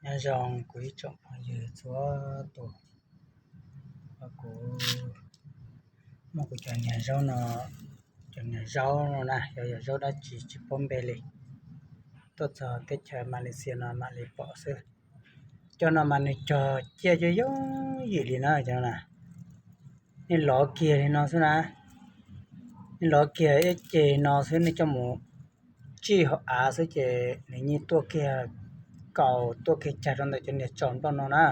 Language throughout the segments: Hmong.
Nyob zoo kuv ib tsoom phooj ywg txhua tus, kuv muaj kuv cov niag zaub no, cov niag zaub no na, yog yog zaub dab tsi tsis paub npe li, tuaj txog teb chaws Malaysia no mam li pom xwb. Cov no mas nws cog ciaj yooj yooj yim li na, cov no na, nej lov kiag li no xwb na, nej lov kiag ib ce no xwb, nej coj mus tsij hauv av xwb ces nws yeej tuaj kiag, kaus tuaj kiag cag rau ntawm cov niag tsaus nroj no na.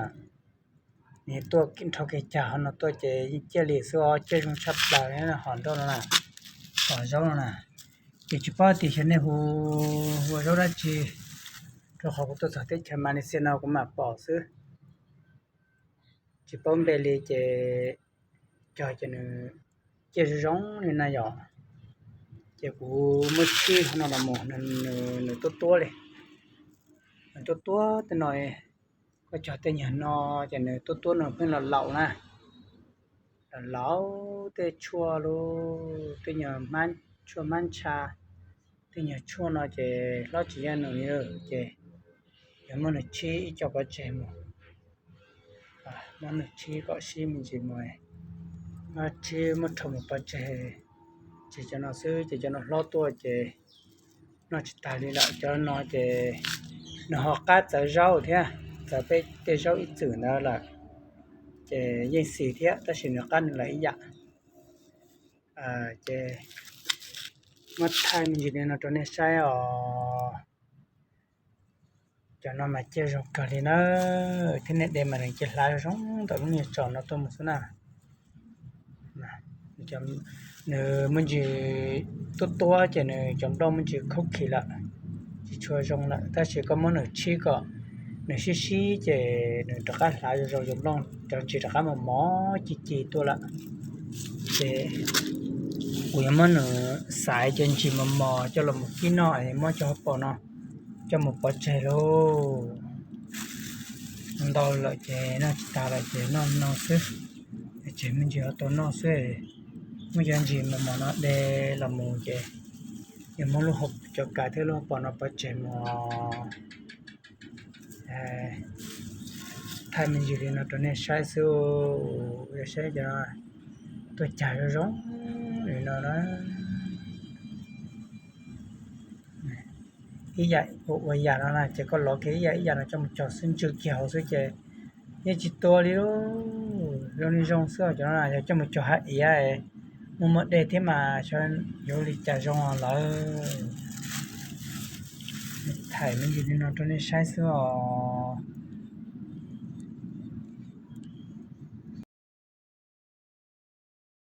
Nws tuaj nrho kiag cag hauv no tuaj ces yeej ciaj li xwb os, ciaj zoo tshaj plaws hom nroj no na, hom zaub no na. Ces tsis paub tias xyov nej hu ua zaub dab tsi, rau qhov kuv tuaj txog teb chaws Malaysia no kuv mam pom xwb, tsis paub npe li ces cog ces nws ciaj zoo zoo li na yom. Ces kuv muab tshib hauv no los mus, nws tuab tuab li, nws tuab tuab tej no. Koj cog tej nyuag no ces nws tuab tuab no pheej los laus na, los laus tej tshuaj lub, tej nyuag tshuaj hmab ntsha, tej nyuag tshuaj no ces hlob tsis yog nws li ces yog muab nws tshib ib co pov tseg mus, muab nws tshib kom sib me ntsis mus, muab tshib muab rho mus pov tseg, ces cov no xwb ces cov no hlob tuaj ces noj tsis tag li lawm. Cov no ces nws ho qab txawv zaub thiab, txawv peb tej zaub ib txwm ntawd lawm, ces yeej xis thiab tab sis nws qab nws lawm ib yam. Ces muab thaij me ntsis li no rau nej saib os. Cov no mas ciaj zoo kawg li na, thiab nej de mas nws cia hlav zoo ntawm lub niag tsaus no tuaj mus xwb na. Nws muaj ntsis tuab tuab ces nws cov nplooj muaj ntsis khaub khis lawm, tsis tshua zoo lawm, tab sis koj muab nws tshib kom nws sib sib ces nws rov qab hlav zoo zoo, cov nplooj cov ntsis rov qab mos mos ci ci tuaj lawm. Ces kuv yuav muab nws xaiv cov ntsis mos mos coj los mus kib noj es muab cov hauv paus no coj mus pov tseg lauj. Ntau lawm ces noj tsis tas lawm ces noj no xwb, tseg me ntsis ho tau noj xwb. Muab cov ntsis mos mos no de los mus ces yuav muab lub hauv, cov kas thiab lub hauv paus no pov tseg mus. Thaij me ntsis li no rau nej saib xwb, saib cov tuaj cag zoo zoo li no na. Ib yam ua yam no na ces koj lov kiag ib yam ib yam no coj mus cog xwb, ntsw kiag hauv xwb ces yeej tsis tua li lauj. Zoo li zoo xwb, cov no yog coj mus cog hav iav, muaj muaj dej thiab mas xyov yuav ua li cas zoo lawm. Thaij me ntsis li no rau nej saib xwb os.